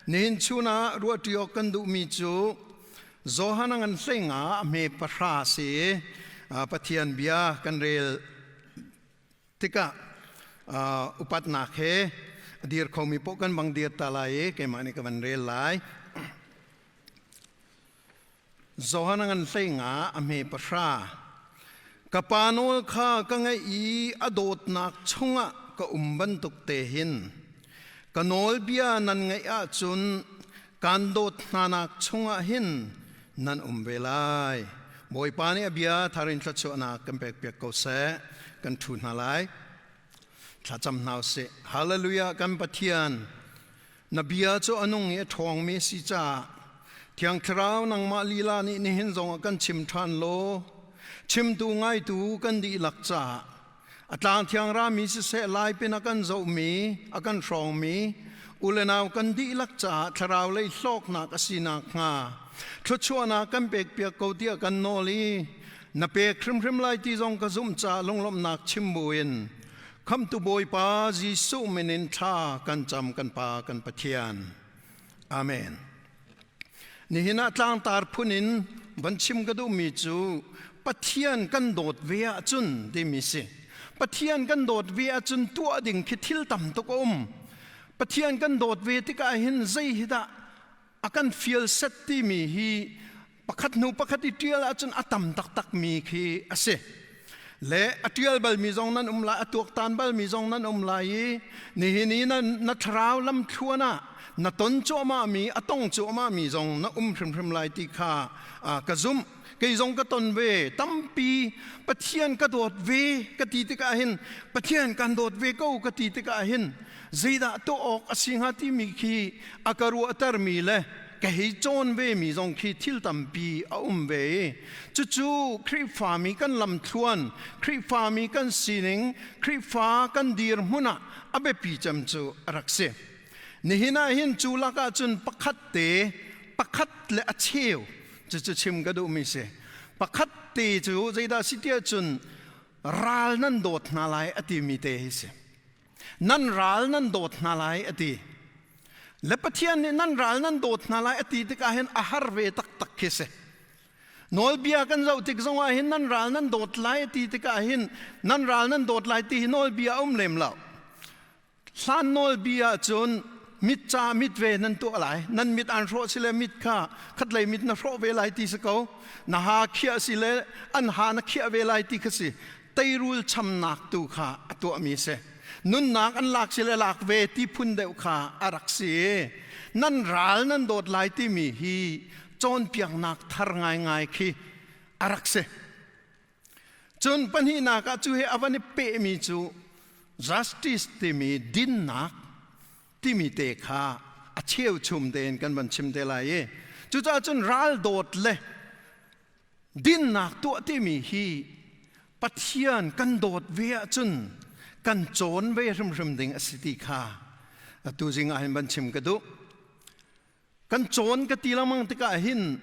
Nihin chun ah ruahṭi awk kan duhmi cu Johan a ngan hleinga a hme pahra si i Pathian bia kan rel tikah upatnak he a dir khomi paoh kan bang dir ta lai i keimah nih ka van rel lai. Johan a ngan hleinga a hme pahra. Ka pa nawl kha ka ngaih i a dawtnak chungah ka um bantuk te hin ka nawlbia nan ngaih ahcun kaan dawt hnanak chungah hin nan um ve lai. Bawipa nih a bia thar in thluachuahnak kan pekpiak ko seh. Kan ṭhu hna lai. Thlacam hna usih. Hallelujah kan Pathian. Na bia cu a nung i a ṭhawngmi a si caah Thiang Thlarau nangmah lila nih nihin zongah kan chim ṭhan law chimtu ngaitu kan dihlak caah a tlang thiang rami siseh lai pin a kan zohmi a kan hrawngmi u le nau kan dihlak caah thlarau lei hlawknak a si nakhnga thluachuahnak kan pekpiak ko tiah kan nawl i na pek hrimhrim lai ti zong ka zumh caah lunglawmhnak chim buin Khamtu Bawipa Jesuh min in thla kan cam kan Pa kan Pathian. Amen. Nihin ah tlangtar phun in van chim ka duhmi cu Pathian kan dawt ve ahcun timi si. Pathian kan dawt ve ahcun tuah ding khi thil tam tuk a um. Pathian kan dawt ve tikah hin zei hi dah a kan fial set timi hi pakhat hnu pakhat i ṭial ahcun a tam taktak mi khi a si. Le a ṭial balmi zong nan um lai, a tuaktan balmi zong nan um lai i nihin i na, na thlarau lamthluan ah na ton cuahmah mi, a tong cuahmah mi zong na um hrimhrim lai ti kha ka zumh. Kei zong ka ton ve tampi Pathian ka dawt ve ka ti tikah hin Pathian kan dawt ve ko ka ti tikah hin zeidah tuah awk a si hnga timi khi a ka ruahtermi le ka hei cawn vemi zong khi thil tampi a um ve i cucu Khrihfami kan lamthluan, Khrihfami kan sining, Khrihfa kan dirhmun ah a biapi cem cu a rak si. Nihin ah hin cu lakah cun pakhat te, pakhat le a cheu cucu chim ka duhmi si. Pakhat te cu zeidah si tiah cun ral nan dawt hna lai a timi te hi si. Nan ral nan dawt hna lai a ti. Le Pathian nih nan ral nan dawt hna lai a ti tikah hin a har ve taktak khi si. Nawlbia kan zoh tik zongah hin nan ral nan dawt lai a ti tikah hin nan ral nan dawt lai ti hi nawlbia a um lem lo. Hlan nawlbia cun mit ca mit ve nan tuah lai. Nan mit an hrawh si le mit kha khatlei mit na hrawh ve lai ti si ko. Na ha khiah si le an ha na khiah ve lai ti kha si. Teirul chamnak tu kha a tuahmi si. Nunnak an lak si le lak ve ti phun deuh kha a rak si. Nan ral nan dawt lai timi hi cawnpiaknak thar ngaingai khi a rak si. Cun pahnihnak ah cu he a van i pehmi cu justice timi dinnak timi te kha a cheuchum tein kan van chim te lai i cucaah cun ral dawt le Dinnak tuah timi hi Pathian kan dawt ve ahcun kan cawn ve hrimhrim ding a si ti kha atu zing ah hin van chim ka duh. Kan cawn ka ti lengmang tikah hin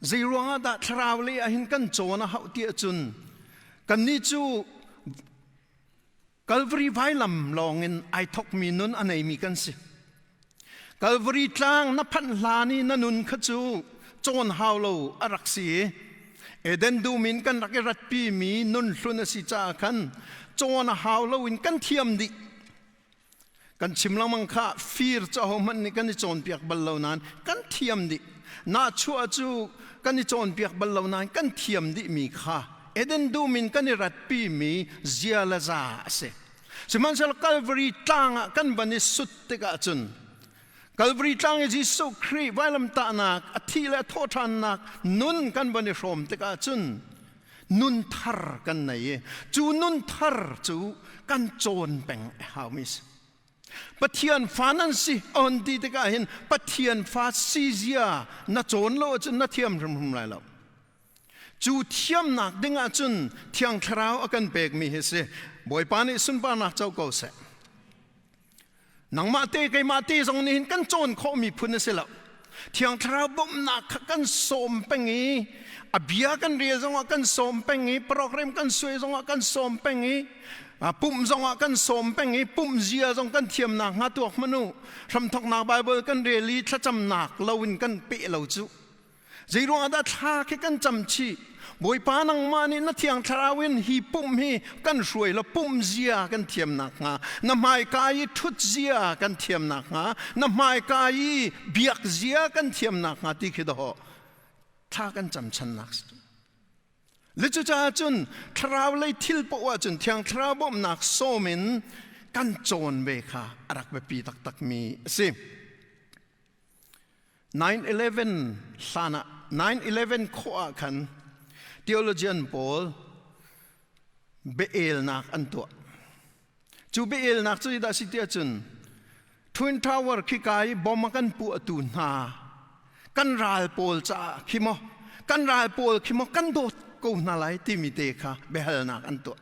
zei ruangah dah thlarau lei ah hin kan cawn a hauh ti ahcun kannih cu Calvary vailam lawngin ai thokmi nun a neimi kan si. Calvary tlang na phanh hlan i na nun kha cu cawn hau lo a rak si i Eden dum in kan rak i ratpi mi nun hlun a si caah khan cawn a hau lo in kan thiam dih. Kan chim lengmang kha fir cu ahohmanh nih kan i cawnpiak bal lo nain kan thiam dih. Nahchuah cu kan i cawnpiak bal lo nain kan thiam dihmi kha Eden dum in kan i ratpimi zia le za a si. Sihmanhsehlaw Calvary tlang ah kan van i sut tikah cun Calvary tlang i Jesuh Khrih vailamtahnak a thih le a thawhṭhannak nun kan van i hrawm tikah cun nun thar kan nei i cu nun thar cu kan cawn peng a haumi si. Pathian fa nan si on ti tikah hin Pathian fa si zia na cawn lo ahcun na thiam hrimhrim lai lo. Cu thiamnak ding ahcun Thiang Thlarau a kan pekmi hi si. Bawipa nih sunparnak co ko seh. Nangmah te keimah te zong nih hin kan cawn khawhmi phun a si lo. Thiang Thlarau bawmhnak kha kan sawm peng i a bia kan rel zongah kan sawm peng i program kan suai zongah kan sawm peng i Pumh zongah kan sawm peng i pumh zia zong kan thiamnak hnga tuak hmanh u. Hramthoknak Bible kan rel i thlacamnak loin kan peh lo cu. Zeiruangah dah thla khi kan cam chih? Bawipa nangmah nih na thiang thlarau in hi pumh hi kan hruai law pumh zia kan thiam nakhnga, na hmaika i ṭhut zia kan thiam nakhnga, na hmaika i biak zia kan thiam nakhnga ti khi dawh thla kan cam channak si. Le cucaah cun thlarau lei thil paoh ahcun thiang thlarau bawmhnak sawm in kan cawn ve kha a rak biapi taktakmi a si. 9/11 hlan ah 9/11 khawh ah khan theologian pawl biaelnak an tuah. Cu biaelnak cu dah si tiah cun Twin Tower khika i bom a kan puahtu hna kan ral pawl caah khi maw kan ral pawl khi maw kan dawt ko hna lai timi te kha biahalnak an tuah.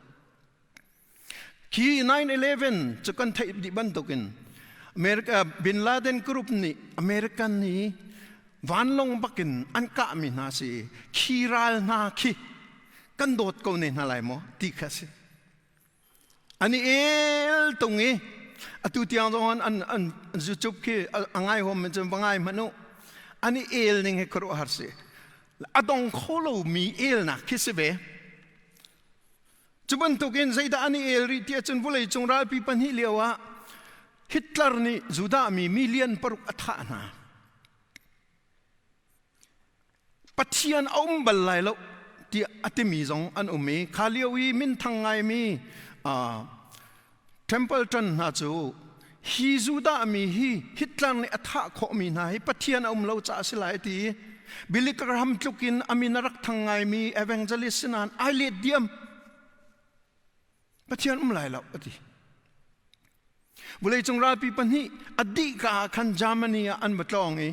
Khi 9/11 cu kan theih dih bantukin America Bin Laden group nih American hi vanlawng bakin an kahmi hna si khi ral hna khi kan dawt ko ne hna lai maw ti kha si. An i el tung i atu tiang zong an an YouTube khi a ngai huam men cun va ngai hmanh u. An i el ning hi khuaruahhar si. A dong kho lomi elnak khi si ve. Cu bantukin zeidah an i el rih ti ahcun vawleicung ralpi pahnih lioah Hitler nih Judah mi million paruk a thah hna. Pathian a um bal lai lo tiah a timi zong an um i kha lio i minthang ngaimi Templeton hna cu hi Judah mi hi Hitler nih a thah khawhmi hna hi Pathian a um lo caah a si lai a ti i Billy Graham tluk in a min a rak thang ngaimi evangelist si nain ai let diam. Pathian um lai lo a ti. Vawleicung ralpi pahnih a dih ka ah khan Germany ah an va tlawng i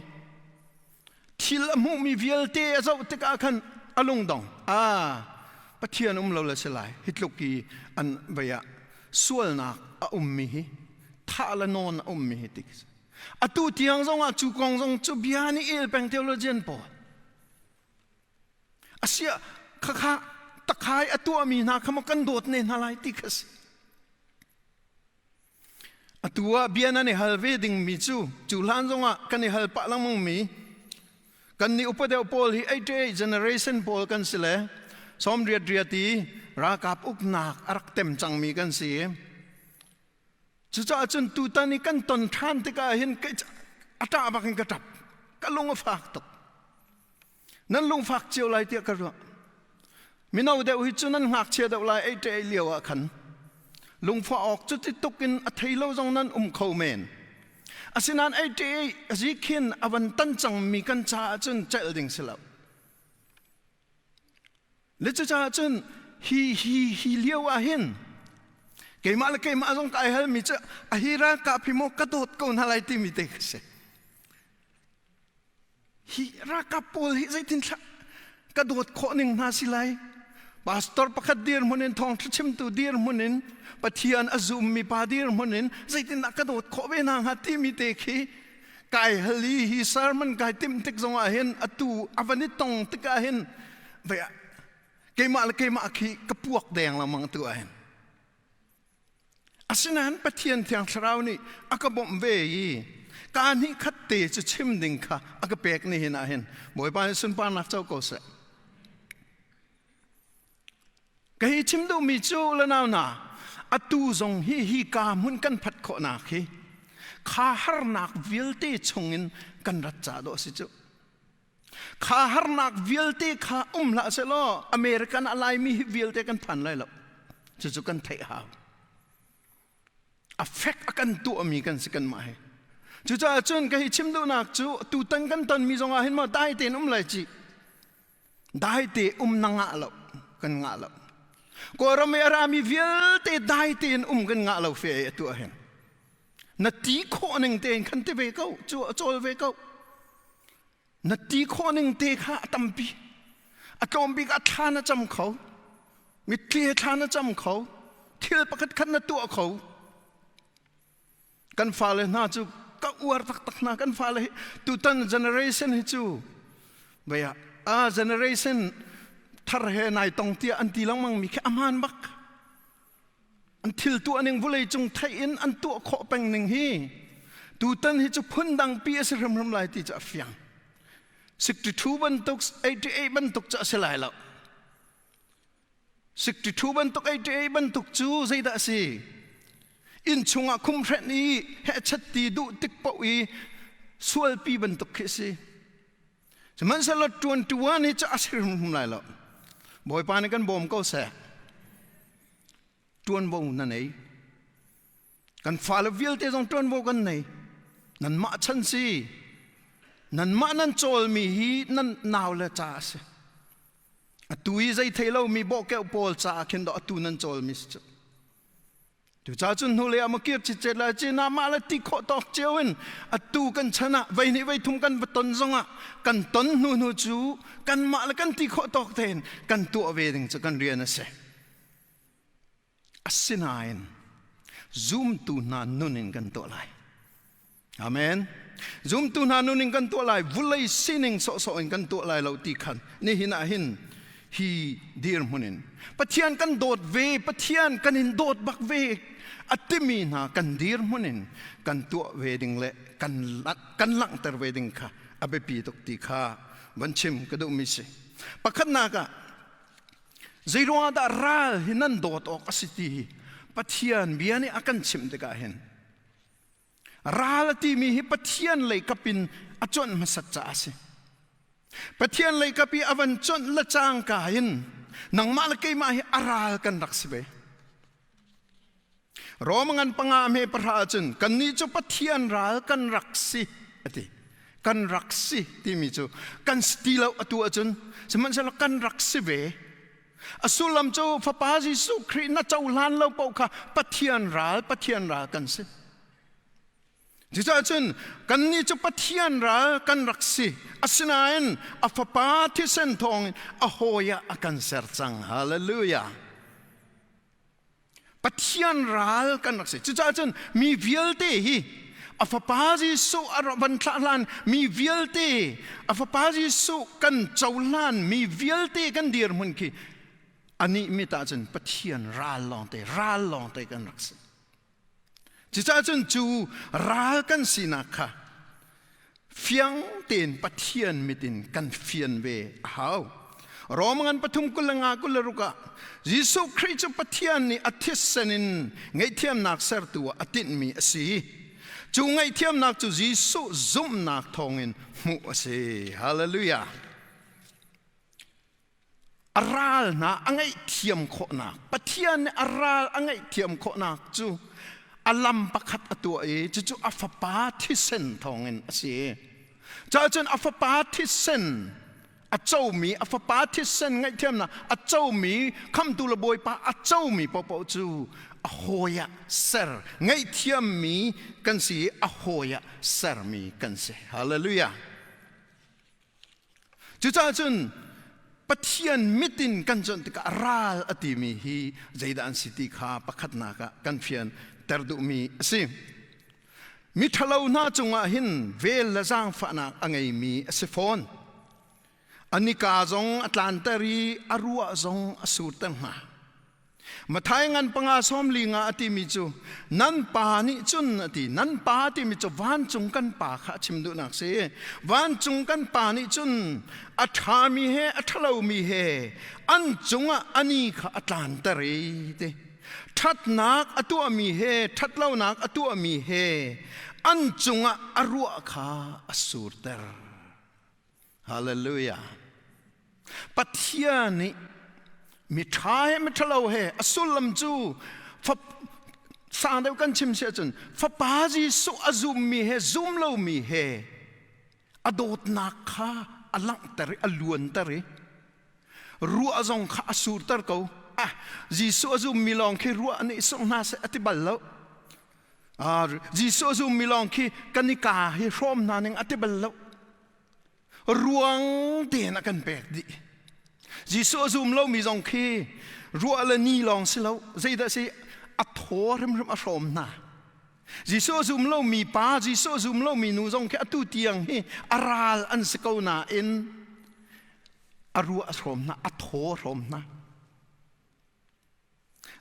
thil a hmuhmi vialte a zoh tikah khan a lungdong. Ah, Pathian um lo le si lai. Hi tluk i an vei ah sualnak a ummi hi thah le nawn a ummi hi ti atu tiang zongah cu kong zong cu bia nih el peng theologian pawl asia khakha takhai a tuahmi hna kha maw kan dawt ne hna lai ti kha si Atu ah bia nan i hal ve dingmi cu cu hlan zongah kan i hal pah lengmang mi kannih upa deuh pawl hi 88 generation pawl kan si le sawmriat riat i ralkap uknak a rak tem cangmi kan si. Cucaah cun tutan i kan ton ṭhan tikah hin a ṭah bak in ka ṭap. Ka lung a fak tuk. Nan lungfak cio lai tiah ka ruah. Mino deuh hi cu nan ngakchia deuh lai ei ṭe lio ah khan lungfah awk cu ti tuk in a thei lo zong nan um kho men. Asinain ei ṭe zi khin a van tan cangmi kan caah cun celh ding si lo. Le cucaah cun hi hi hi lio ah hin keimah le keimah zong ka ai halmi cu a hi ralkap hi maw ka dawt ko hna lai timi te ka si. Hi ralkap pawl hi zeitin ka dawt khawh ning hna si lai? Pastor pakhat dirhmun in thawngṭha chimtu dirhmun in Pathian a zummi pa dirhmun in zeitindah ka dawt khawh ve hna hnga timi te khi kai hal i hi sermon kai timh tik zongah hin atu a van i tong tikah hin vei keimah le keimah khi ka puak deng lengmang tu ah hin. Asinain Pathian Thiang Thlarau nih a ka bawmh ve i kaa hnih khat te cu chim ding kha a ka pek nihin ah hin Bawipa nih sunparnak co ko seh. Ka hi chim duhmi cu le nau hna atu zong hi hi ka hmun kan phat khawhnak hi kha harnak vialte chungin kan rat ca dawh a si cu. Kha harnak vialte kha um hlah sehlaw American a laimi hi vialte kan phan lai lo. Cucu kan theih hau. A fek a kan tuahmi kan si kanmah hi. Cucaah cun ka hi chim duhnak cu tutan kan tonmi zongah hin maw dai tein um lai ci. Dai te um na ngah lo kan ngah lo. Kawlram i a rami vialte dai tein um kan ngah lo fe ai atu ah hin. Na ti khawh ning tein khan ti ve ko, cu a cawl ve ko. Na ti khawh ning te kha a tampi. A tlawm bik ah thla na cam kho. Mitthli he thla na cam kho. Thil pakhat khat na tuah kho. Kan fale hna cu ka uar taktak hna. Kan fale hi tutan generation hi cu vei ah a generation thar he nai tong tiah an ti lengmang mi khi a hmaan bak. An thil tuah ning vawlei cung theih in an tuah khawh peng ning hi tutan hi cu phundang pi a si hrimhrim lai ti cu a fiang. 62 bantuk 88 bantuk cu a si lai lo. 62 bantuk 88 bantuk cu zeidah a si? Inn chungah khumhrenh i hehchat ti duh tik paoh i sualpi bantuk khi a si. Sihmanhsehlaw ṭuanṭuan hi cu a si hrimhrim lai lo. Bawipa nih kan bawm ko seh. Ṭuanvo na nei. Kan fale vialte zong ṭuanvo kan nei. Nanmah chan si. Nanmah nan cawlmi hi nan naule ca a si. Atu i zei thei lomi bawhkeuh pawl caah khin dawh atu nan cawlmi si cu. Cucaah cun hnulei ah makir citcet lai ci na mah le ti khawh tawk cio in atu kan chan ah voi hnih voi thum kan va ton zongah kan ton hnu hnu cu kanmah le kan ti khawh tawk tein kan tuah ve ding cu kan rian a si. Asinain zumtu hna nun in kan tuah lai. Amen. Zumtu hna nun in kan tuah lai, vulei sining sawhsawh in kan tuah lai lo ti khan nihin ah hin hi dirhmun in Pathian kan dawt ve, Pathian kan in dawt bak ve a timi hna kan dirhmun in kan tuah ve ding le kan kan langhter ve ding kha a biapi tuk ti kha van chim ka duhmi si. Pakhatnak ah zeiruangah dah ral hi nan dawt awk a si ti hi Pathian bia nih a kan chimh tikah hin Ral a timi hi Pathian lei kap in a cuanh hmasat caah a si. Pathian lei kap i a van cuanh le cangka in nangmah le keimah hi a ral kan rak si ve. Rom ngan panga hme pahra ahcun kannih cu Pathian ral kan rak si a ti. Kan rak si timi cu kan si ti lo atu ahcun sihmanhsehlaw kan rak si ve. A sullam cu Fapa Jesuh Khrih na cohlan lo paoh kha Pathian ral, Pathian ral kan si. Cucaah cun kannih cu Pathian ral kan rak si. Asinain a Fapa thisen thawngin a hawi ah a kan ser cang. Hallelujah. Pathian ral kan rak si. Cucaah cun mi vialte hi a fapa Jesuh a van thlah hlan mi vialte a fapa Jesuh kan cohlan mi vialte kan dirhmun khi anih mit ah cun Pathian ral lawngte ral lawngte kan rak si. Cucaah cun cu ral kan sinak kha fiang tein Pathian mit in kan fian ve a hau. Rom ngan pathum 25 26 ah Jesuh Khrih cu Pathian nih a thisen in ngaihthiamnak sertu ah a tinhmi a si. Cu ngaihthiamnak cu Jesuh zumhnak thawngin hmuh a si. Hallelujah. A ral hna a ngaihthiam khawhnak Pathian nih a ral a ngaihthiam khawhnak cu a lam pakhat a tuah i cucu a fapa thisen thawngin a si. Cahcun a fapa thisen a comi a fapa thisen ngaihthiamnak a comi khamtu le bawipa a comi paohpaoh cu a hawi ah ser ngaihthiammi kan si i a hawi ah sermi kan si. Hallelujah. Cucaah cun Pathian mit in kan cuanh tikah ral a timi hi zeidah an si ti kha pakhatnak ah kan fian ter duhmi a si. Miṭhalo hna cungah hin vel le zaangfahnak a ngeimi a si fawn. A nika zong a tlanter i a ruah zong a surter hna. Mathai ngan panga sawm li nga a timi cu nan pa nih cun a ti nan pa timi cu vancung kan pa kha a chim duhnak si vancung kan pa nih cun a ṭhami he a ṭhalomi he an cungah ani kha a tlanter i ti ṭhatnak a tuahmi he ṭhatlonak a tuahmi he an cungah a ruah kha a surter Hallelujah. Pathian nih miṭha he miṭhalo he a sullam cu sang deuh kan chim si ahcun fapa Jesuh a zummi he zum lomi he a dawtnak kha a langhter i a luanter i ruah zong kha a surter ko. Ah, Jesuh a zummi lawng khi ruah nih sungh hna seh a ti bal lo. Ah, Jesuh a zummi lawng khi kan i ka hi hrawm hna ning a ti bal lo. Ruang tein a kan pek dih. Jesuh a zum lomi zong khi ruah le ni lawng si lo, zeidah si a thaw hrimhrim a hrawm hna. Jesuh a zum lomi pa, Jesuh a zum lomi nu zong khi atu tiang hi a ral an si ko nain a ruah a hrawm hna, a thaw a hrawm hna.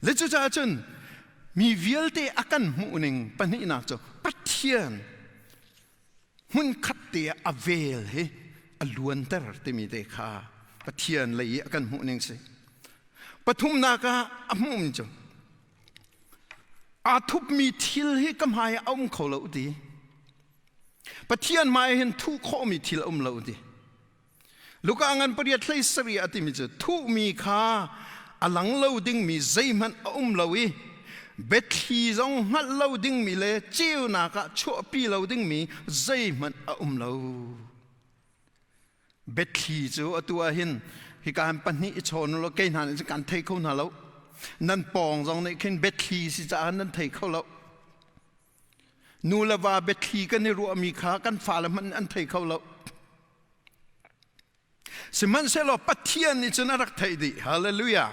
Le cucaah cun Mi vialte a kan hmuhning pahnihnak cu Pathian hmunkhat te ah a vel hi a luanter timi te kha Pathian lei i a kan hmuhning si. Pathumnak ah a hmuhmi cu aa thupmi thil hi ka hmai ah a um kho lo ti. Pathian hmai hin thuh khawhmi thil a um lo ti. Luka ngan pariat hlei sarih a timi cu thuhmi kha a lang lo dingmi zeihmanh a um lo i biathli zong hngalh lo dingmi le ceunak ah chuahpi lo dingmi zeihmanh a um lo. Biathli cu atu ah hin hika han pahnih i chawn lo kei hna nih cun kan thei kho hna lo. Nan pawng zong nih khin biathli si caah nan thei kho lo. Nu le va biathli kan i ruahmi kha kan fale hmanh an thei kho lo. Sihmanhsehlaw Pathian nih cun a rak theih dih. Hallelujah.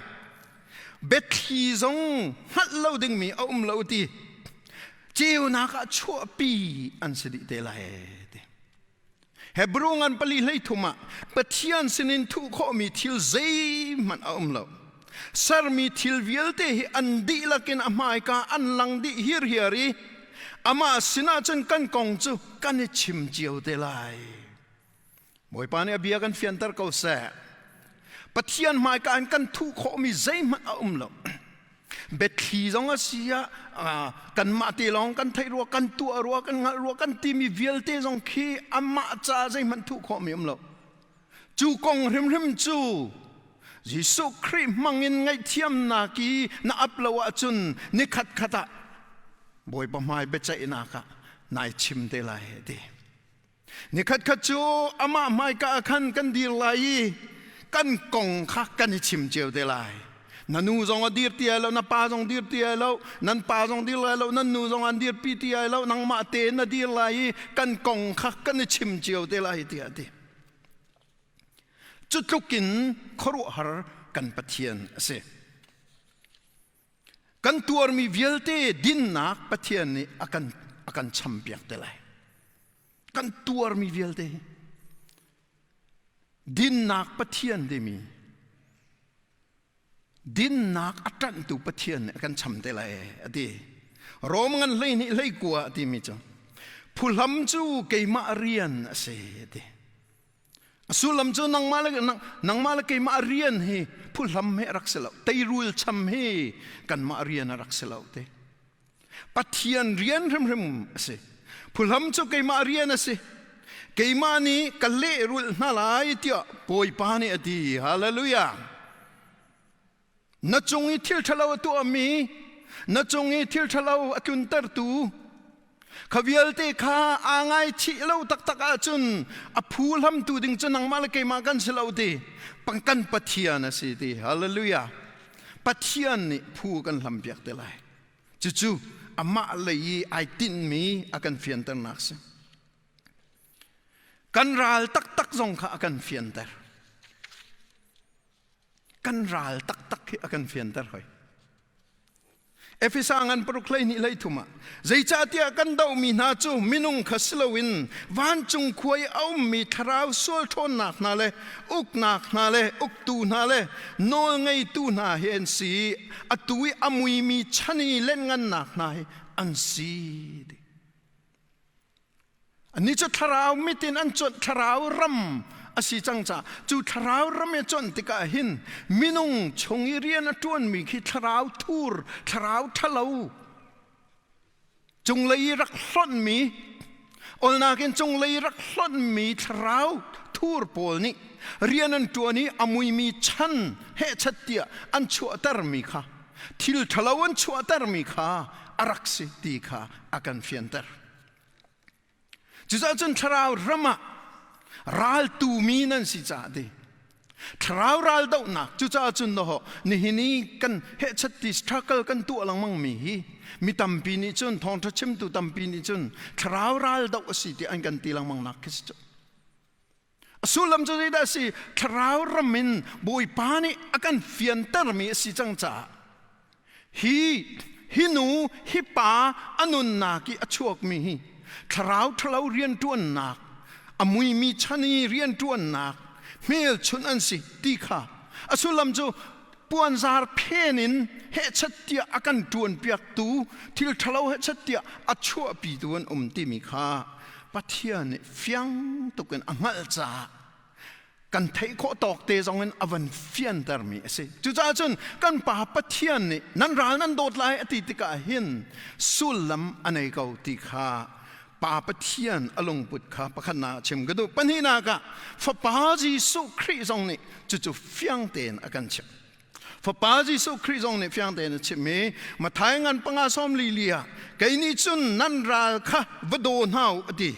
Biathli zong hngalh lo dingmi a um lo ti. Ceunak ah chuahpi an si dih te lai ti. Hebrew ngan pali hlei thum ah Pathian sinin thuh khawhmi thil zeihmanh a um lo. Sermi thil vialte hi an dihlak in a hmaika an lang dih hirhiar i amah sinah cun kan kong cu kan i chim cio te lai. Bawipa nih a bia kan fianter ko seh. Pathian hmaika in kan thuh khawhmi zeihmanh a um lo. Biathli zong a si ah kanmah te lawng kan theih rua, kan tuah rua, kan hngalh rua, kan timi vialte zong khi amah ca zeihmanh thuh khawhmi um lo. Cu kong hrimhrim cu Jesuh Khrih hmangin ngaihthiamnak i na ap lo ahcun nikhat khat ah Bawipa hmai biaceihnak ah nai chim te lai ti. Nikhat khat cu amah hmaika ah khan kan dir lai i kan kong kha kan i chim cio te lai. Na nu zong a dir ti ai lo, na pa zong dir ti ai lo, nan pa zong dir lai lo, nan nu zong an dirpi ti ai lo, nangmah tein na dir lai i kan kong kha kan i chim cio te lai tiah a ti. Cu tluk in khuaruahhar kan Pathian a si. Kan tuarmi vialte dinnak Pathian nih a kan a kan champiak te lai. Kan tuarmi vialte hi dinnak Pathian timi dinnak a ṭanhtu Pathian nih a kan cham te lai a ti. Rom ngan 12 19 a timi cu phuhlam cu keimah rian a si a ti. A sullam cu nangmah le nangmah le keimah rian hi phuhlam hi a rak si lo. Teirul cham hi kanmah rian a rak si lo te. Pathian rian hrimhrim a si. Phuhlam cu keimah rian a si. Keimah nih ka lehrulh hna lai tiah Bawipa nih a ti. Hallelujah. Na cung i thil ṭhalo a tuahmi, na cung i thil ṭhalo a tluntertu, kha vialte kha aa ngaichih lo taktak ahcun a phu hlamtu ding cu nangmah le keimah kan si lo ti. Kan Pathian a si ti. Hallelujah. Pathian nih phu kan hlampiak te lai. Cucu amah lei i ai tinhmi a kan fianternak si. Kan ral taktak zong kha a kan fianter. Kan ral taktak hi a kan fianter hoi. Efesa ngan paruk 12 13 ah zeicahtiah kan dohmi hna cu minung kha si loin vancung khua i a ummi thlarau sual ṭhawnnak hna le uknak hna le uktu hna le nawlngeitu hna hi an si i atu i a muimi chan i lenhngannak hna hi an si. Annih cu thlarau mit in an cuanh thlarau ram a si cang caah cu thlarau ram i cuanh tikah hin minung chung i rian a ṭuanmi khi thlarau thur, thlarau ṭhalo, cunglei i rak hlonhmi, olnak in cunglei i rak hlonhmi thlarau thur pawl nih rian an ṭuan i a muimi chan hehchat tiah an chuahtermi kha thil ṭhalo an chuahtermi kha a rak si ti kha a kan fianter. Cucaah cun thlarau ram ah raltu mi nan si caah ti thlarau ral dohnak cucaah cun noho nihin i kan hehchat ti struggle kan tuah lengmang mi hi mi tampi nih cun thawngṭha chimtu tampi nih cun thlarau ral doh a si ti an kan ti lengmang nak khi si cu. A sullam cu zeidah a si? Thlarau ram in Bawipa nih a kan fiantermi a si cang caah hi hi nu hi pa a nunnak i a chuakmi hi thlarau ṭhalo rianṭuannak a muimi chan i rianṭuannak hmelchunh an si ti kha a sullam cu. Puanzar phen in hehchat tiah a kan ṭuanpiaktu, thil ṭhalo hehchat tiah a chuahpitu an um timi kha Pathian nih fiang tukin a hngalh caah kan theih khawh tawk te zong in a van fiantermi a si. Cucaah cun kan Pa Pathian nih nan ral nan dawt lai a ti tikah hin sullam a nei ko ti kha Pa Pathian a lungput kha pakhatnak ah chim ka duh. Pahnihnak ah Fapa Jesuh Khrih zong nih cucu fiang tein a kan chimh. Fapa Jesuh Khrih zong nih fiang tein a chimh i Matthai ngan panga sawm li li ah kei nih cun nan ral kha va daw hna u a ti.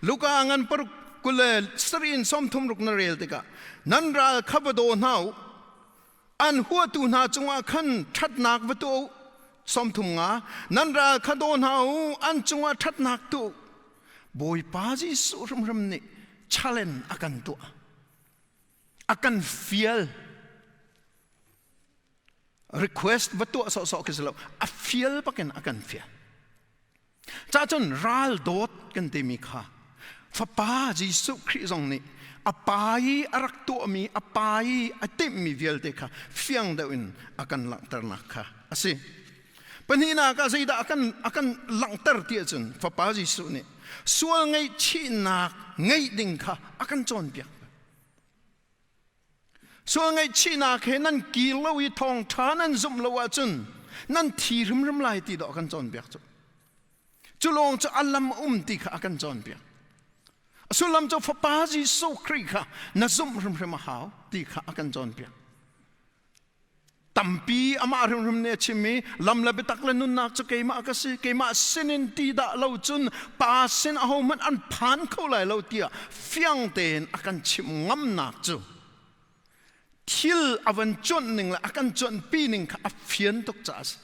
Luka ngan paruk kule sarih in sawm thum ruk na rel tikah nan ral kha va daw hna u an huatu hna cungah khan ṭhatnak va tuah u 35 nan ral kha daw hna u an cungah ṭhatnak tuah u Bawipa Jesuh hrimhrim nih challenge a kan tuah a kan fial request va tuah sawhsawh khi si lo a fial bakin a kan fial Cahcun ral dawt kan timi kha Fapa Jesuh Khrih zong nih a pa i a rak tuahmi, a pa i a timhmi vialte kha fiang deuh in a kan langhternak kha a si. Pahnihnak ah zeidah a kan langhter ti ahcun Fapa Jesuh nih sual ngaihchihnak ngeih ding kha a kan cawnpiak. Sual ngaihchihnak he nan kir lo i thawngṭha nan zumh lo ahcun nan thi hrimhrim lai ti dawh a kan cawnpiak cu. Cu lawng cu a lam um ti kha a kan cawnpiak. A sullam cu Fapa Jesuh Khrih kha na zumh hrimhrim a hau ti kha a kan cawnpiak. Tampi amah hrimhrim nih a chim i lam le biatak le nunnak cu keimah ka si, keimah sinin ti dah lo cun Pa sin ahohmanh an phan kho lai lo tiah fiang tein a kan chimh ngamnak cu thil a van cuanh ning le a kan cuanhpi ning kha a fian tuk caah a si.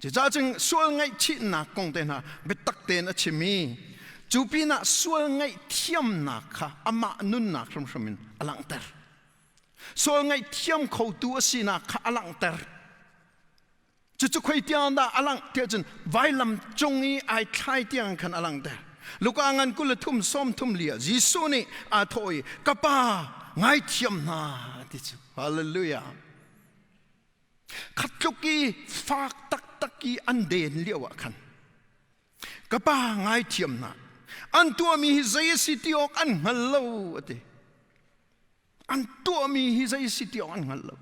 Cucaah cun sual ngaihchihnak kong te hna biatak tein a chim i cu pinah sual ngaihthiamnak kha amah nunnak hrimhrim in a langhter. Sual ngaihthiam khotu a sinak kha a langhter. Cucu khoi tiang dah a langh tiah cun vailam cung i ai thlai tiang khan a langhter. Luka ngan 23 sawm thum li ah Jesuh nih aa thawh i ka pa ngaithiam hna ti cu. Hallelujah. Khat tluk i fak taktak i an den lio ah khan Ka pa ngaithiam hna. An tuahmi hi zei a si ti awk an hngal lo a ti. An tuahmi hi zei a si ti awk an hngal lo.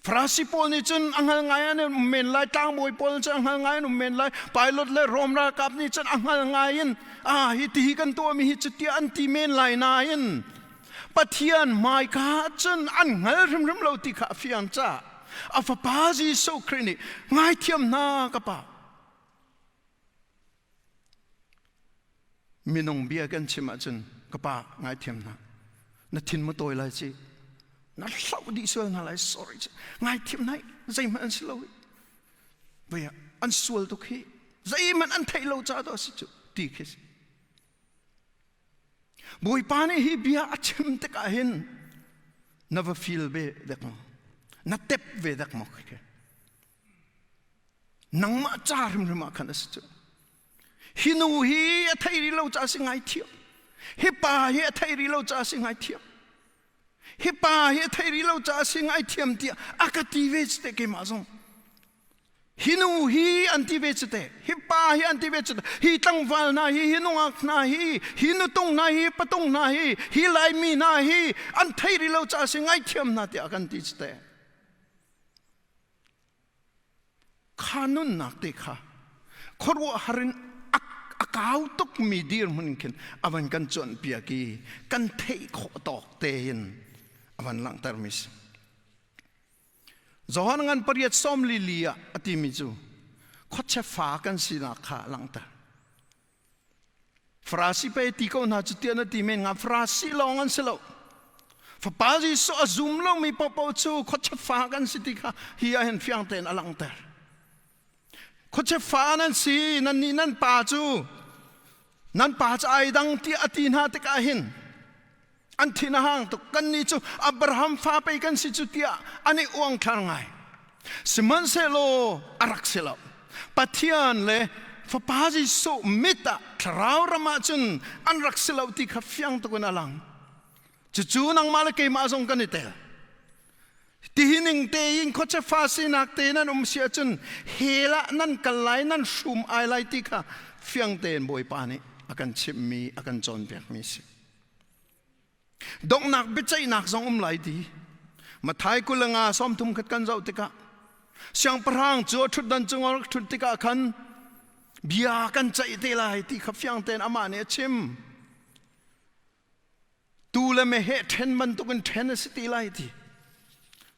Farasi pawl nih cun a hngal ngai an um men lai, tlangbawi pawl nih cun a hngal ngai an um men lai, pilot le Rom ralkap nih cun a hngal ngai in ah hi ti hi kan tuahmi hi cuti an ti men lai nain Pathian hmaika cun an hngal hrimhrim lo ti kha a fiang caah a fapa Jesuh Khrih nih ngaithiam hna ka pa minung bia kan chim ahcun ka pa ngaithiam hna na thin mu tawi lai ci na hloh dih sual hna lai sorry ngaithiam hna zeihmanh an si lo voi an sual tuk hi zeihmanh an theih lo ca to si cu ti khi si Bawipa nih hi bia a chim tikah hin na va feel ve dek maw? Na tep ve dek maw? Nangmah ca hrimhrim ah khan a si cu. Hi nu hi a thei rih lo ca si ngai thiam. Hi pa hi a thei rih lo ca si ngai thiam. Hi pa hi a thei rih lo ca si ngai thiam tiah a ka ti ve cu te keimah zong. Hi nu hi an ti ve cu teh, hi pa hi an ti ve cu teh, hi tlangval hna hi, hi nungak hna hi, hi nutung hna hi, patung hna hi, hi Laimi hna hi an thei rih lo caah si ngaithiam hna tiah kan ti cu teh. Kha nunnak te kha khuaruahhar in a kau tukmi dirhmun khin a van kan cuanhpiak i kan theih khawh tawk tein a van langhtermi si. Johan ngan pariat sawm li li ah a timi cu khuachia fa kan sinak kha a langhter. Farasi pe ti ko hna cu tiah na ti men hnga Farasi lawng an si lo. Fapa Jesuh a zum lomi paohpaoh cu khuachia fa kan si ti kha hi ah hin fiang tein a langhter. Khuachia fa nan si nannih nan pa cu nan pa cu ai dang tiah a ti hna tikah hin An thin a hang tuk. Kannih cu Abraham fa pei kan si cu tiah an i uangthlar ngai. Sihmanhsehlaw a rak si lo. Pathian le Fapa Jesuh mit ah thlarau ram ah cun an rak si lo ti kha fiang tuk in a lang. Cucu nangmah le keimah zong kan i tel. Tihining tein khuacha fa sinak te nan um si ahcun hell ah nan kal lai nan hrum ai lai ti kha fiang tein Bawipa nih a kan chimhmi a kan cawnpiakmi a si. Donghnak biaceihnak zong um lai ti. Mathai 25 sawmthum khat kan zoh tikah siangpahrang cu a ṭhutdan cung a rak ṭhut tikah khan bia kan ceih te lai ti kha fiang tein amah nih a chim. Tu le meheh ṭhen bantukin ṭhen a si ti lai ti.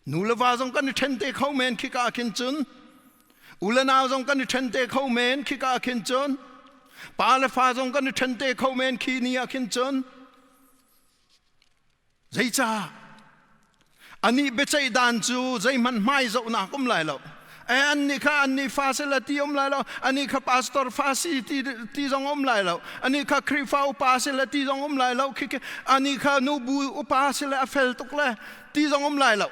Nu le va zong kan i ṭhen te kho men khika ah khin cun. U le nau zong kan i ṭhen te kho men khika ah khin cun. Pa le fa zong kan i ṭhen te kho men khi ni ah khin cun. Zeicah? Anih biaceih dan cu zeihmanh hmai zohnak um lai lo. E annih kha annih fa sila ti um lai lo. Anih kha pastor fa si ti, ti zong um lai lo. Anih kha Khrihfa upa sila ti zong um lai lo. Anih kha nubu upa sila a fel tuk le ti zong um lai lo.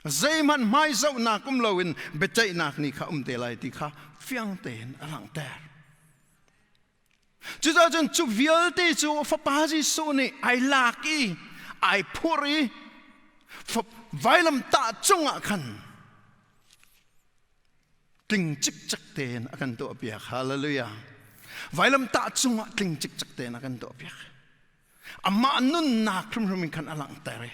Zeihmanh hmai zohnak um loin biaceihnak ni kha um te lai ti kha fiang tein a langhter. Cucaah cun cu vialte cu Fapa Jesuh nih ai lak i ai phurh i vailamtah cungah khan tling cikcek tein a kan tuahpiak. Hallelujah. Vailamtah cungah tling cikcek tein a kan tuahpiak. Amah nunnak hrimhrim in khan a langhter i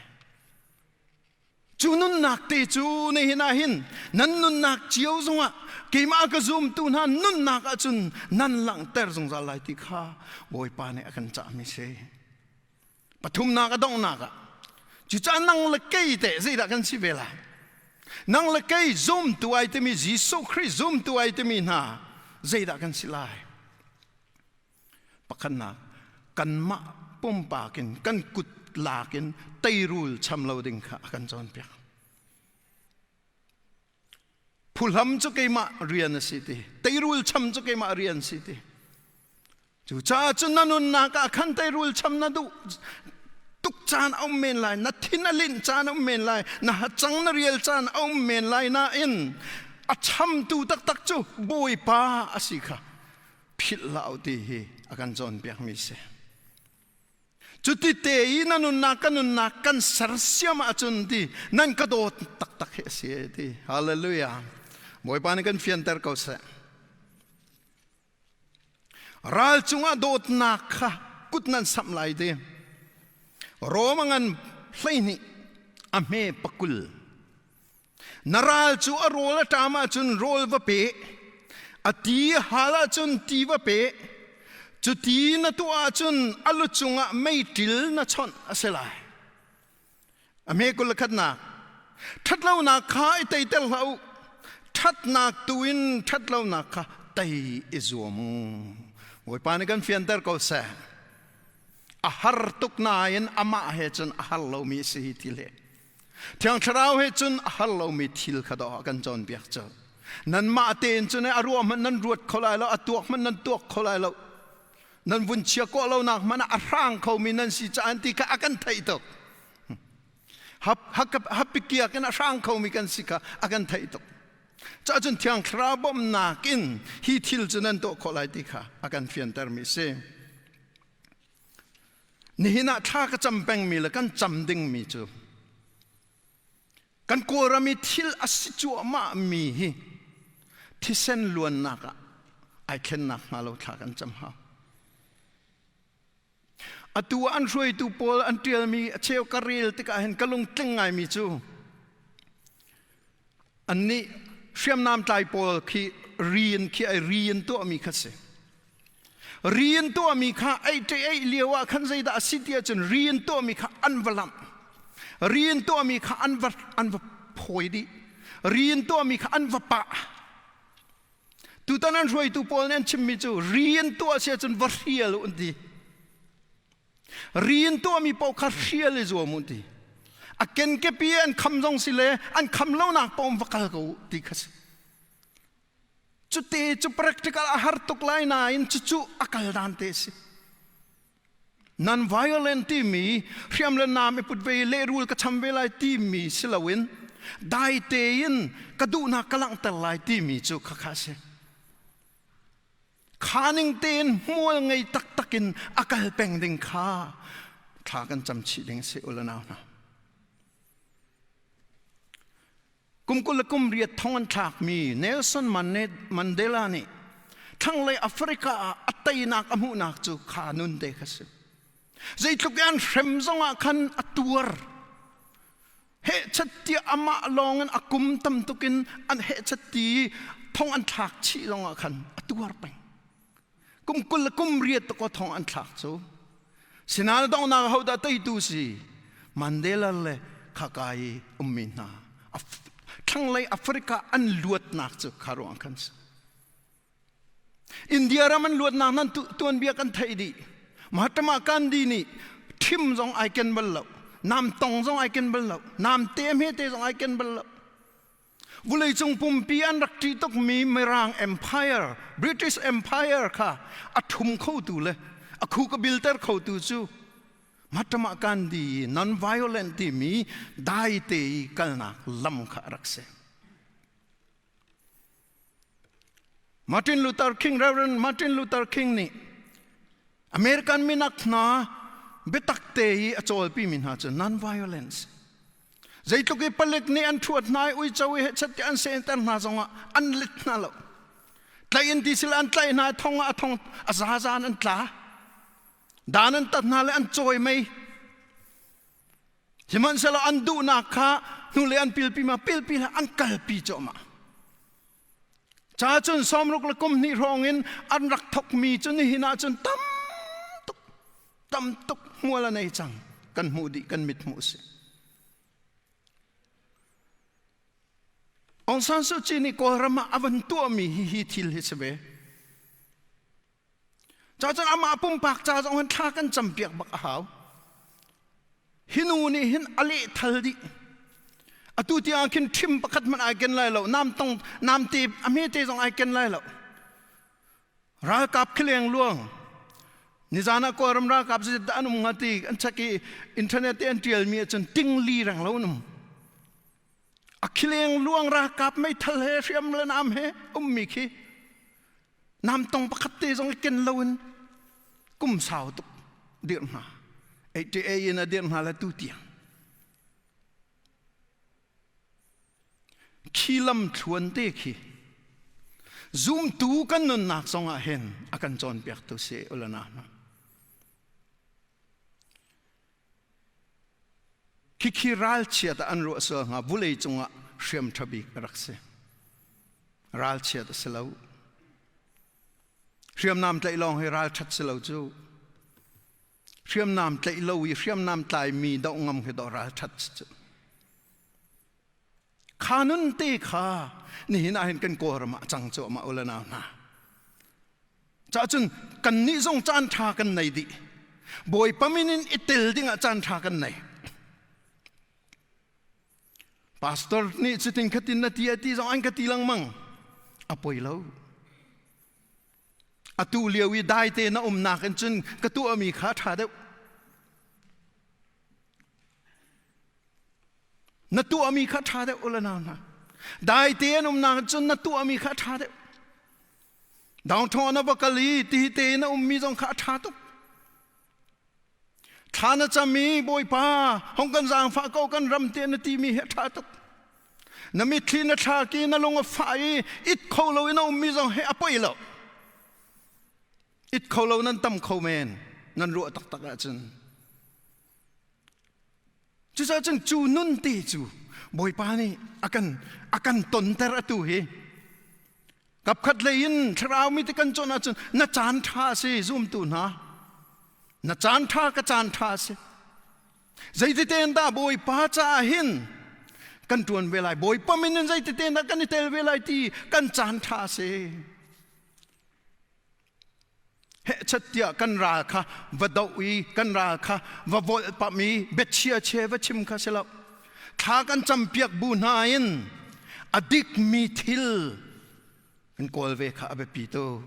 Cu nunnak te cu nihin ah hin nan nunnak cio zongah keimah ka zumtu hna nunnak ahcun nan langhter zungzal lai ti kha Bawipa nih a kan cahmi si. Pathumnak a donghnak ah cucaah nang le kei teh zeidah kan si ve lai? Nang le kei zumtu ai timi Jesuh Khrih zumtu ai timi hna zeidah kan si lai? Pakhatnak, kanmah pumpak in kan kut lak in teirul cham lo ding kha a kan cawnpiak. Phuhlam cu keimah rian a si ti, teirul cham cu keimah rian si ti. Cucaah cun na nunnak ah khan teirul cham na duh tuk caan a um men lai, na thin a linh caan a um men lai, na hacang na rial caan a um men lai nain a chamtu taktak cu Bawipa a si kha philh hlah u ti hi a kan cawnpiakmi si. Cuti te i na nunnak ka nunnak kan sersiam ahcun ti nan ka dawt taktak hi a si ti. Hallelujah. Bawipa nih kan fianter ko seh. Ral cungah dawtnak kha kut nan samh lai ti. Rom a ngan 12 a hme pakul. Na ral cu a rawl a ṭam ahcun rawl va pe, a ti a hal ahcun ti va pe. Cu ti na tuah ahcun a lu cungah meiṭil na chawnh a si lai. A hme 21 khatnak. Ṭhatlonak kha i teiter hlah u. Ṭhatnak tu in ṭhatlonak kha tei i zuam u. Bawipa nih kan fianter ko seh. A har tuk nain amah he cun a har lomi a si hi ti le Thiang Thlarau he cun a har lomi thil kha dawh ah kan cawnpiak cu. Nanmah tein cun a ruah hmanh nan ruat kho lai lo, a tuak hmanh nan tuak kho lai lo. Nan vun chia kawh lonak hmanh ah a hrang khomi nan si caah ti kha a kan theih tuk. Hapikiak in a hrang khomi kan si kha a kan theih tuk. Cah cun Thiang Thlarau bawmhnak in hi thil cu nan tuah khawh lai ti kha a kan fiantermi si. Nihin ah thla ka cam pengmi le kan cam dingmi cu kan Kawlram i thil a si cuahmahmi hi thisen luannak ah ai thlennak hnga lo thla kan cam hau. Atu ah an hruaitu pawl an ṭialmi a cheu ka rel tikah hin ka lungtling ngaimi cu annih hriamnam tlai pawl khi ri in khi ai ri in tuahmi kha si. Ri in tuahmi kha ei ṭe ei lio ah khan zeidah a si ti ahcun ri in tuahmi kha an va lamh. Ri in tuahmi kha an va an va phawi dih. Ri in tuahmi kha an va pah. Tutan an hruaitu pawl nih an chimmi cu ri in tuah si ahcun va hrial u an ti. Ri in tuahmi paoh kha hrial i zuam u ti. A kenkepi an kham zong si le an kham lonak paoh va kal ko u ti kha si. Cute cu practical a har tuk lai nain cucu a kal dan te si. Non violent timi hriam le nam i put ve lehrul ka cham ve lai timi si loin dai tein ka duhnak ka langhter lai timi cu khakha si. Kha ning tein hmual ngei taktak in a kal peng ding kha thla kan cam chih ding si u le nau hna. Kum 20 le kum riat thong an thlakmi Nelson Mandela nih thlanglei Africa ah a teinak a hmuhnak cu kha nun te kha si. Zeitluk i an hrem zongah khan a tuar. Hehchat tiah amah lawngin a kum tam tukin an hehchat ti thong an thlak chih zongah khan a tuar peng. Kum 20 le kum riat ko thong an thlak cu. Sinain donghnak hodah teitu si? Mandela le khaka i ummi hna. Thlanglei Africa an luatnak cu kha ruang khan si. India ram an luatnak nan tuanbia kan theih dih. Mahatma Gandhi nih thim zong ai ken bal lo. Nam tong zong ai ken bal lo. Nam te hme te zong ai ken bal lo. Vuleicung pumpi an rak ṭih tukmi Mirang Empire, British Empire kha a ṭhum khotu le a khu ka bilter khotu cu Mahatma Gandhi i non-violent timi dai te i kalnak lam kha a rak si. Martin Luther King, Reverend Martin Luther King nih American minak hna biatak te i a cawlpimi hna cu non-violence Zeitluk i palik nih an ṭhuat hna i uico i hechet ti an senter hna zongah an lit hna lo. Tlaih in ti sila an tlaih hna i thong ah a thong a zazan an tla. Dan an tat hna le an cawi mei. Sihmanhsehlaw an duhnak kha hnulei an pilpi ma pilpi hlah an kalpi cuahmah. Ca cun 60 le kum hnih hrawng in an rak thokmi cu nihin ah cun tam tuk tam tuk hmual a nei cang kan hmuh dih kan mit hmuh si. Aung San Suu Kyi nih Kawlram ah a van tuahmi hi hi thil hi si ve. Cacun amah pumpak ca zong hin thla kan campiak bak a hau. Hi nu nih hin a lehthal dih. Atu tiang khin ṭhim pakhat hmanh ai ken lai lo. Nam tong nam te a hmete zong ai ken lai lo. Ralkap khileng luang nizan ah Kawlram ralkap zeizat dah an um hnga ti an check i internet te an ṭialmi ahcun tingli reng lo an um. A khileng luang ralkap meithal he hriam le nam he ummi khi namtong pakhat te zong i ken loin kum sau tuk dirh hna. ATA in a dirh hna le tu tiang. Khi lam thluan te khi zumtu kan nunnak zongah hin a kan cawnpiaktu si ulana hna. Khikhi ralchiat ah an ruah sual hnga vulei cungah hriam ṭha bik a rak si. Ralchiat a si lo. Hriamnam tlaih lawng hi ralṭhat si lo cu. Hriamnam tlaih lo i hriamnam tlaimi doh ngam hi doh ralṭhat si cu. Kha nun te kha nihin ah hin kan Kawlram ah cang cuahmah u le nau hna. Cahcun kannih zong caan ṭha kan nei dih. Bawipa min in i tel dingah caan ṭha kan nei. Pastor nih cutin khatin na ti a ti zong an ka ti lengmang. A poi lo. Atu lio i daite na umnak in cun ka tuahmi kha ṭha deuh. Na tuahmi kha ṭha deuh u le nau hna. Daite an umnak cun na tuahmi kha ṭha deuh. Downtown na va kal i ti te na ummi zong kha a ṭha tuk. Thla na cam i Bawipa hong kan zaangfah ko kan ram te na timi hi a ṭha tuk. Na mitthli na thlak i na lung a fah i it kho lo in a ummi zong hi a poi lo. It kho lo nan tam kho men nan ruah taktak ahcun. Cucaah cun cu nun te cu Bawipa nih a kan a kan tonter atu hi. Kapkhat lei in thlarau mi te kan cawn ahcun na caan ṭha a si zumtu hna. Na caan ṭha ka caan ṭha a si. Zeititein dah Bawipa caah hin kan ṭuan ve lai. Bawipa min in zeititein dah kan i tel ve lai ti kan caan ṭha a si. Hehchat tiah kan ral kha va doh i kan ral kha va volhpamh i biachia chia va chim kha si lo. Thla kan campiak bu hna in a dikmi thil kan kawl ve kha a biapi tuk.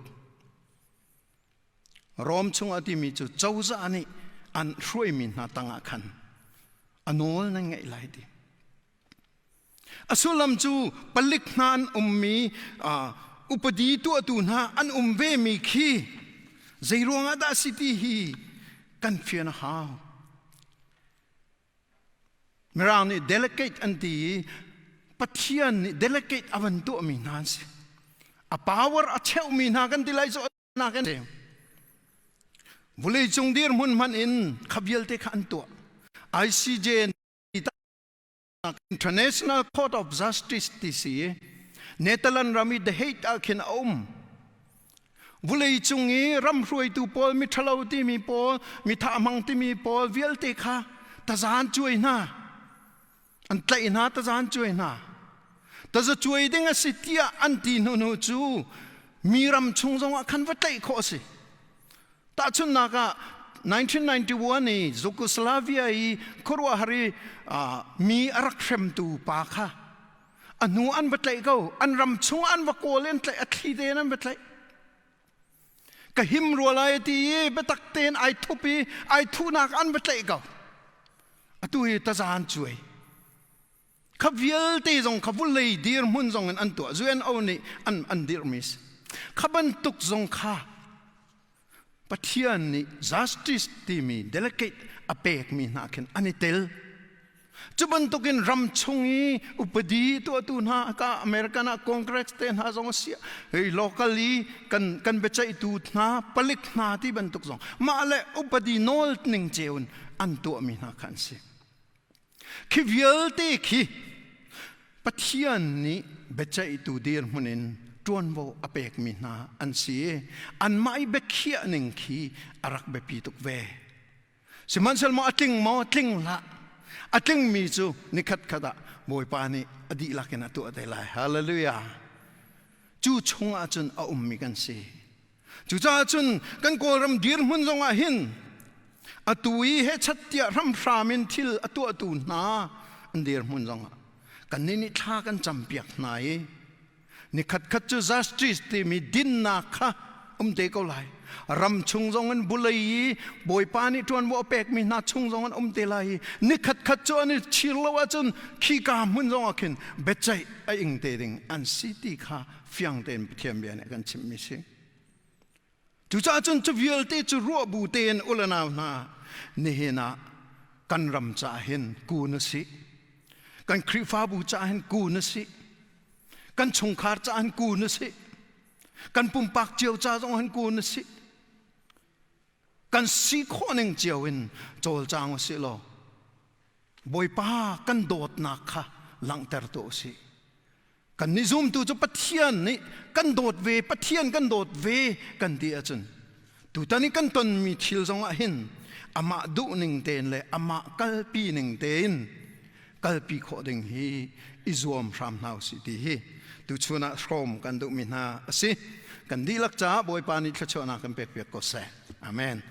Rom chung a timi cu cozah nih an hruaimi hna tangah khan a nawl nan ngeih lai ti. A sullam cu palik hna an ummi upadi tuahtu hna an um vemi khi zeiruangah dah si ti hi kan fian a hau. Mirang nih delegate an ti i Pathian nih delegate a van tuahmi hna an si. A power a cheuhmi hna kan ti lai cu nak an si. Vawleicung dirhmun hmanh in kha vialte kha an tuah. ICJ International Court of Justice ti si Netherlands ram i The Hague ah khin a um. Vulei cung i ram hruaitu pawl, miṭhalo timi pawl, mitha hmang timi pawl vialte kha tazan cuai hna. An tlaih hna, tazan cuai hna. Taza cuai ding a si tiah an ti hnu hnu cu mi ram chung zongah khan va tlaih khawh a si. Tahchunhnak ah 1991 i Yugoslavia i khuaruahhar i mi a rak hremtu pa kha a hnu an va tlaih ko. An ram chung an va kawl i an tlaih, a thli tein an va tlaih. Ka him rua lai ti i biatak tein ai thup i ai thuhnak an va tlaih ko. Atu hi tazan cuai. Kha vialte zong kha vulei dirhmun zong in an tuah. UNO nih an dirhmi si. Kha bantuk zong kha Pathian nih justice timi delegate a pekmi hna khin an i tel. Cu bantukin ram chung i upadi tuahtu hna ka American ah Congress te hna zong a si hei local i kan kan biaceihtu hna palik hna ti bantuk zong mah le upadi nawl ning ceu in an tuahmi hna kha an si. Khi vialte khi Pathian nih biaceihtu dirhmun in ṭuanvo a pekmi hna an si i anmah i biakhiah ning khi a rak biapi tuk ve. Sihmanhsehlaw maw a tling maw? Tling hlah. A tlingmi cu nikhat khat ah Bawipa nih a dihlak in a tuah te lai. Hallelujah. Cu chungah cun a ummi kan si. Cucaah cun kan Kawlram dirhmun zongah hin atu i hechat tiah hramhram in thil a tuahtu hna an dirhmun zongah kannih nih thla kan campiak hna i nikhat khat cu justice timi dinnak kha um te ko lai. Ram chung zong in bulei i Bawipa nih ṭuanvo a pekmi hna chung zong in um te lai i nikhat khat cu an i chir lo ahcun khika hmun zong ah khin biaceih a ing te ding an si ti kha fiang tein Pathian bia nih a kan chimhmi si. Cucaah cun cu vialte cu ruah bu tein u le nau hna nihin ah kan ram caah hin kun a si. Kan Khrihfabu caah hin kun a si. Kan chungkhar caah hin kun a si. Kan pumpak cio ca zong hin kun a si. Kan si khawh ning cio in cawlcang u sih law Bawipa kan dawtnak kha langhter tuah u sih. Kan nih zumtu cu Pathian nih kan dawt ve, Pathian kan dawt ve kan ti ahcun tutan i kan tonmi thil zongah hin amah duhning tein le amah kalpi ning tein kalpi khawh ding hi i zuam hram hna usih ti hi tuchun ah hrawm kan duhmi hna a si. Kan dihlak caah Bawipa nih thluachuahnak kan pekpiak ko seh. Amen.